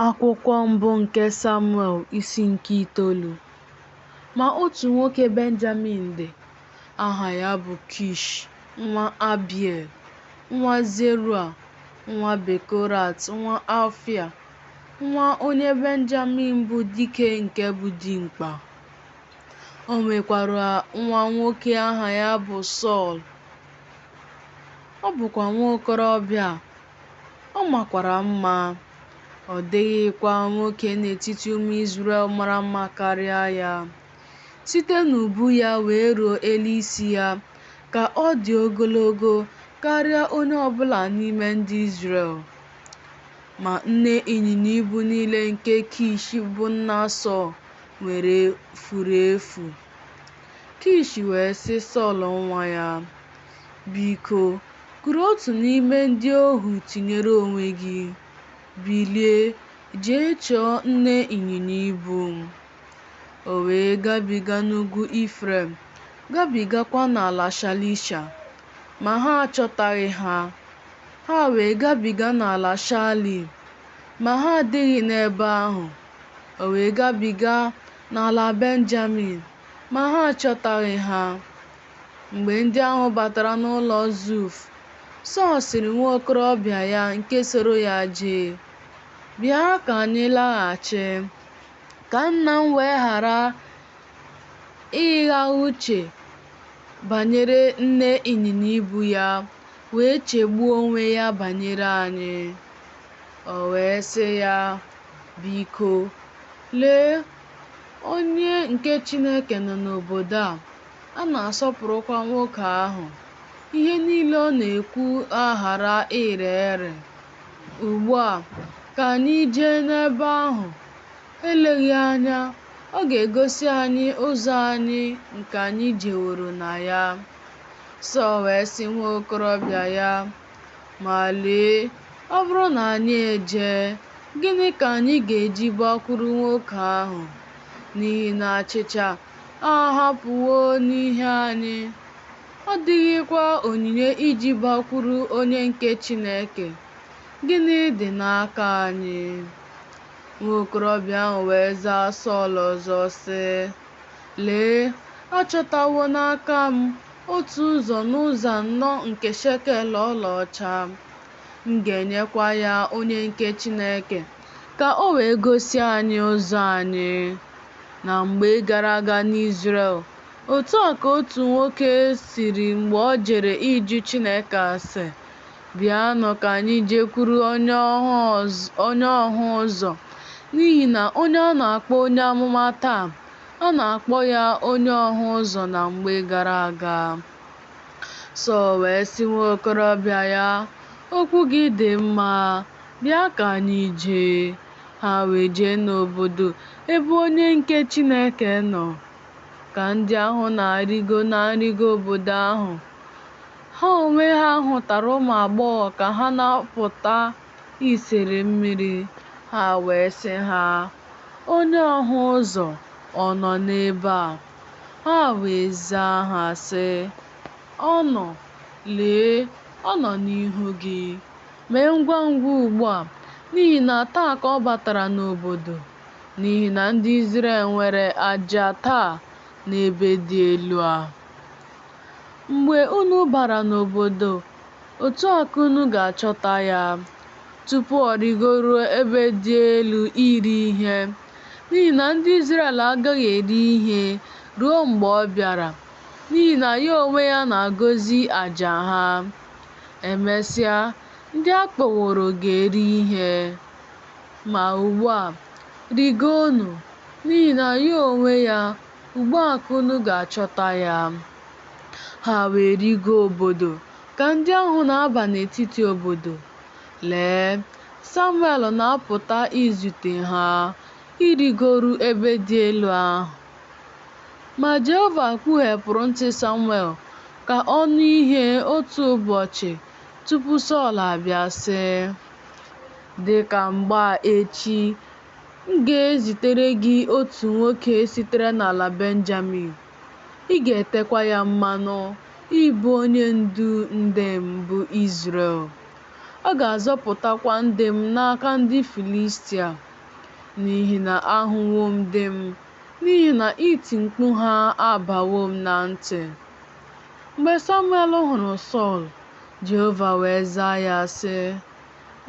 Akwụkwọ mbụ nke Samuel isi nke itoolu. Ma otu nwoke Benjamin dị, aha ya bụ Kish nwa Abiel, nwa Zeroa, nwa Bekorat, nwa Afaịa, nwa onye Benjamin bụ dike nke bụ dimkpa. O nwekwara nwa nwoke aha ya bụ Sọl, ọ bụkwa nwa okorobịa, ọ makwara mma, ọ dịghịkwa nwoke n'etiti ụmụ Izrel mara mma karịa ya. Site n'ubu ya wee ruo elu isi ya ka ọ dị ogologo karịa onye ọ bụla n'ime ndị Izrel. Ma nne ịnyịnya ibu niile nke Kish bụ nna Sọl nwere furu efu. Kish wee sị Sọl nwa ya, Biko, kuru otu n'ime ndị ohu tinyere onwe gị, bilie, jee chọọ nne ịnyịnya ibu m. O wee gabiga n'ugwu Ifrem, gabigakwa n'ala Shalisha, ma ha achọtaghị ha. Ha wee gabiga n'ala Shaalim, ma ha adịghị n'ebe ahụ. O wee gabiga n'ala Benjamin, ma ha achọtaghị ha. Mgbe ndị ahụ batara n'ụlọ Zuf, Sọl sịrị nwa okorobịa ya nke soro ya jee, Bịa ka anyị laghachi, ka nna m wee ghara ịgha uche banyere nne ịnyịnya ibu ya, wee chegbuo onwe ya banyere anyị. O wee sị ya, Biko, lee, onye nke Chineke nọ n'obodo a, a na-asọpụrụkwa nwoke ahụ, ihe niile ọ na-ekwu aghara ire ere. Ugbu a, ka anyị jee n'ebe ahụ, eleghị anya, ọ ga-egosi anyị ụzọ anyị nke anyị jeworo na ya. Sọl wee sị nwa okorobịa ya, Ma lee, ọ bụrụ na anyị ejee, gịnị ka anyị ga-eji gbakwuru nwoke ahụ? N'ihi na achịcha ahapụwo n'ihe anyị, ọ dịghịkwa onyinye iji bakwuru onye nke Chineke. Gịnị dị n'aka anyị? Nwa okorobịa ahụ wee zaa Sọl ọzọ, sị, Lee, a chọtawo n'aka m otu ụzọ n'ụzọ anọ nke shekel ọlaọcha, m ga-enyekwa ya onye nke Chineke ka o wee gosi anyị ụzọ anyị. Na mgbe gara aga n'Izrel, otu a ka otu nwoke sịrị mgbe o jere ịjụ Chineke ase, Bịanụ ka anyị jekwuru onye ọhụ ụzọ, n'ihi na onye a na-akpọ onye amụma taa, a na-akpọ ya onye ọhụ ụzọ na mgbe gara aga. Sọl wee sị nwa okorobịa ya, Okwu gị dị mma, bịa ka anyị jee. Ha wee jee n'obodo ebe onye nke Chineke nọ. Ka ndị ahụ na-arịgo na nrịgo obodo ahụ, ha onwe ha hụtara ụmụ agbọghọ ka ha na-apụta isere mmiri. Ha wee sị ha, Onye ọhụ ụzọ ọ nọ n'ebe a? Ha wee zaa ha sị, Ọ nọ, lee, ọ nọ n'ihu gị. Mee ngwa ngwa ugbu a, n'ihi na taa ka ọ batara n'obodo, n'ihi na ndị Izrel nwere aja taa n'ebe dị elu a. Mgbe unu bara n'obodo, otu a ka unu ga-achọta ya, tupu ọ rịgoruo ebe dị elu iri ihe, n'ihi na ndị Izrel agaghị eri ihe ruo mgbe ọ bịara, n'ihi na ya onwe ya na-agọzi aja ha. Emesịa, ndị a kpọworo ga-eri ihe. Ma ugbu a, rịgoonụ, n'ihi na ya onwe ya, ugbu a ka unu ga-achọta ya. Ha wee rịgoo obodo ka ndị ahụ na-aba n'etiti obodo. Lee, Samuel na-apụta izute ha, ịrịgoru ebe dị elu ahụ. Ma Jehova kpughepụrụ ntị Samuel ka ọ nụ ihe otu ụbọchị tupu Sọl abịa, sị, Dị ka mgbe a echi, m ga-ezitere gị otu nwoke sitere n'ala Benjamin, ị ga-etekwa ya mmanụ ịbụ onye ndu ndị m, bụ Izrel, ọ ga-azọpụtakwa ndị m n'aka ndị Filistia. N'ihi na ahụwo m ndị m, n'ihi na iti mkpu ha abawo m na ntị. Mgbe Samuel hụrụ Sọl, Jehova wee zaa ya, sị,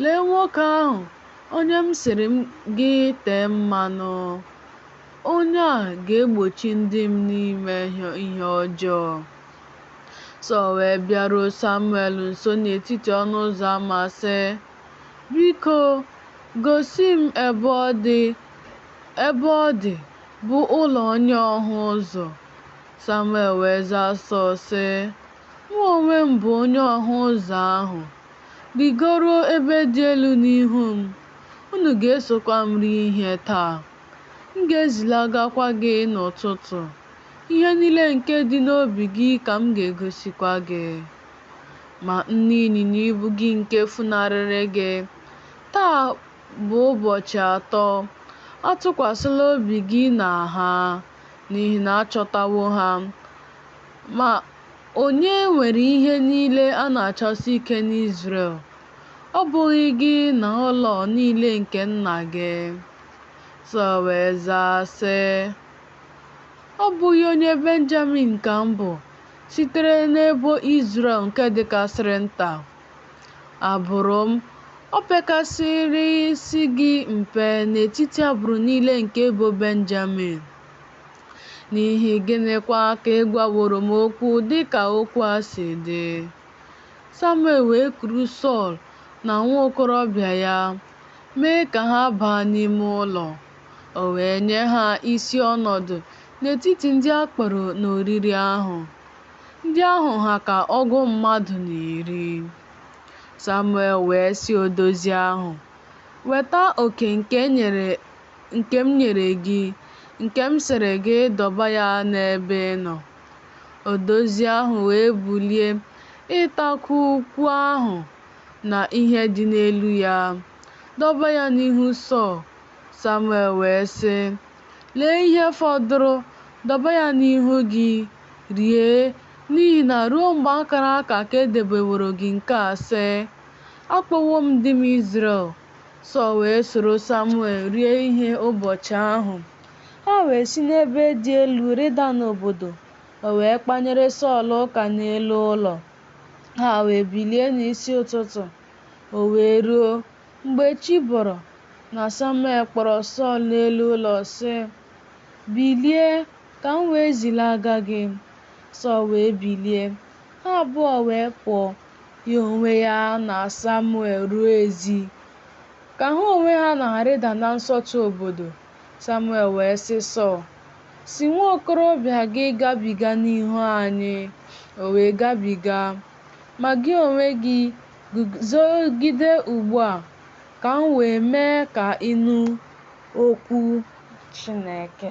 Lee nwoke ahụ, onye m sịrị gị tee mmanụ! Onye a ga-egbochi ndị m n'ime ihe ọjọọ. Sọl wee bịaruo Samuel nso n'etiti ọnụ ụzọ ama, sị, Biko, gosi m ebe ọ dị, ebe ọ dị, bụ ụlọ onye ọhụ ụzọ. Samuel wee zaa Sọl, sị, Mụ onwe m bụ onye ọhụ ụzọ ahụ. Rịgoruo ebe dị elu n'ihu m, unu ga-esokwa m rie ihe taa. M ga-ezilagakwa gị n'ụtụtụ, ihe niile nke dị n'obi gị ka m ga-egosikwa gị. Ma nne ịnyịnya ibu gị nke funarịrị gị, taa bụ ụbọchị atọ, atụkwasịla obi gị na ha, n'ihi na a chọtawo ha. Ma onye nwere ihe niile a na-achọsi ike n'Izrel? Ọ bụghị gị na ụlọ niile nke nna gị? Sọl wee zaa, sị, Ọ bụghị onye Benjamin ka m bụ, sitere n'ebo Izrel nke dịkarịsịrị nta? Agbụrụ m o pekasịrịghị mpe n'etiti agbụrụ niile nke ebo Benjamin? N'ihi gịnịkwa ka ị gwaworo m okwu dị ka okwu a si dị? Samuel wee kuru Sọl na nwa okorobịa ya, mee ka ha baa n'ime ụlọ. O wee nye ha isi ọnọdụ n'etiti ndị a kpọrọ n'oriri ahụ. Ndị ahụ ha ka ọgụ mmadụ na iri. Samuel wee sị odozi ahụ, Weta oke nke m nyere gị, nke m sịrị gị dọba ya n'ebe ị nọ. Odozi ahụ wee bulie ịtakwu ukwu ahụ na ihe dị n'elu ya, dọba ya n'ihu Sọl. Samuel wee sị, Lee ihe fọdụrụ, dọba ya n'ihu gị, rie, n'ihi na ruo mgbe a kara aka ka e debeworo gị nke a, sị, Akpọwo m ndị m Izrel. Sọl wee soro Samuel rie ihe ụbọchị ahụ. Ha wee si n'ebe dị elu rịda n'obodo, o wee kpanyere Sọl ụka n'elu ụlọ. Ha wee bilie n'isi ụtụtụ. O wee ruo, mgbe chi bọrọ, na Samuel kpọrọ Sọl n'elu ụlọ, sị, Bilie, ka m wee zilaga gị. Sọl wee bilie, ha abụọ wee pụọ, ya onwe ya na Samuel ruo ezi. Ka ha onwe ha na-arịda na nsọtụ obodo, Samuel wee sị Sọl, Sị nwa okorobịa gị gabiga n'ihu anyị. O wee gabiga. Ma gị onwe gị, guzogide ugbu a, ka m wee mee ka ị nụ okwu Chineke.